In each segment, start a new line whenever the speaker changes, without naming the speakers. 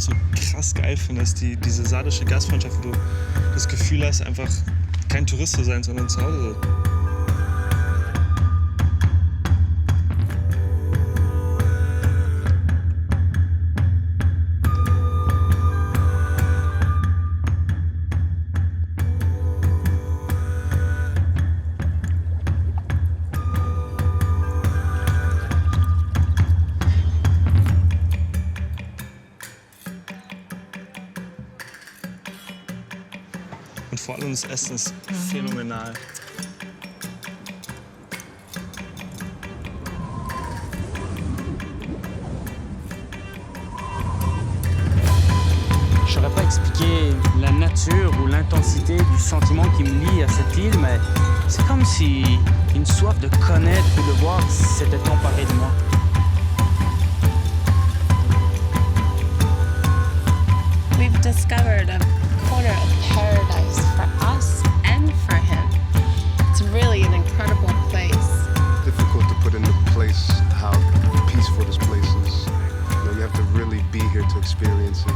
so krass geil finde, ist die, diese sardische Gastfreundschaft, wo du das Gefühl hast, einfach kein Tourist zu sein, sondern zu Hause. Und vor allem das Essen ist phänomenal.
Je saurais pas expliquer la nature ou l'intensité du sentiment qui me lie à cette île, mais c'est comme si une soif de connaître ou de voir s'était emparée de moi.
We've discovered a corner of paradise for us and for him. It's really an incredible place.
Difficult to put into place how peaceful this place is. You know, you have to really be here to experience it.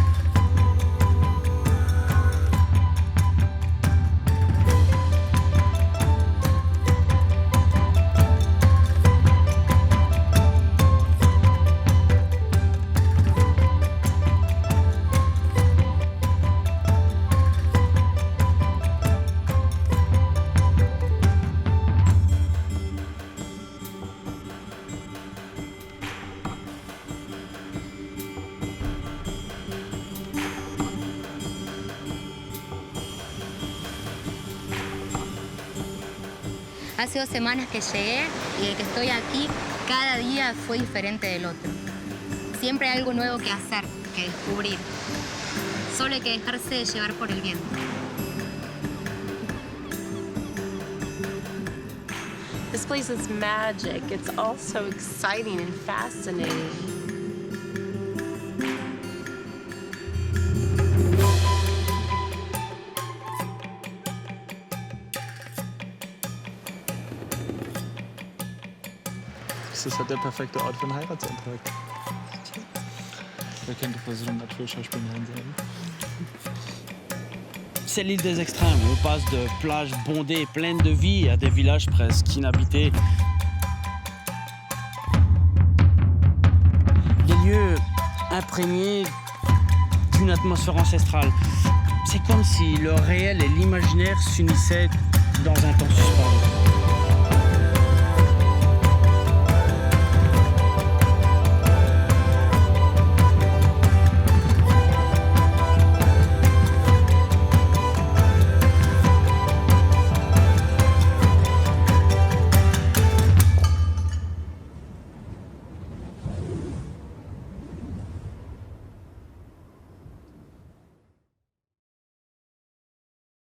Hace dos semanas que llegué y de que estoy aquí, cada día fue diferente del otro. Siempre hay algo nuevo que hacer, que descubrir. Solo hay que dejarse llevar por el viento.
This place is magic. It's all so exciting and fascinating.
Das ist halt der perfekte Ort für einen Heiratsantrag. Wer könnte vor so einem Naturschauspiel Nein sagen?
C'est l'île des extrêmes. On passe de plages bondées et pleines de vie à des villages presque inhabités. Des lieux imprégnés d'une atmosphère ancestrale. C'est comme si le réel et l'imaginaire s'unissaient dans un temps suspendu.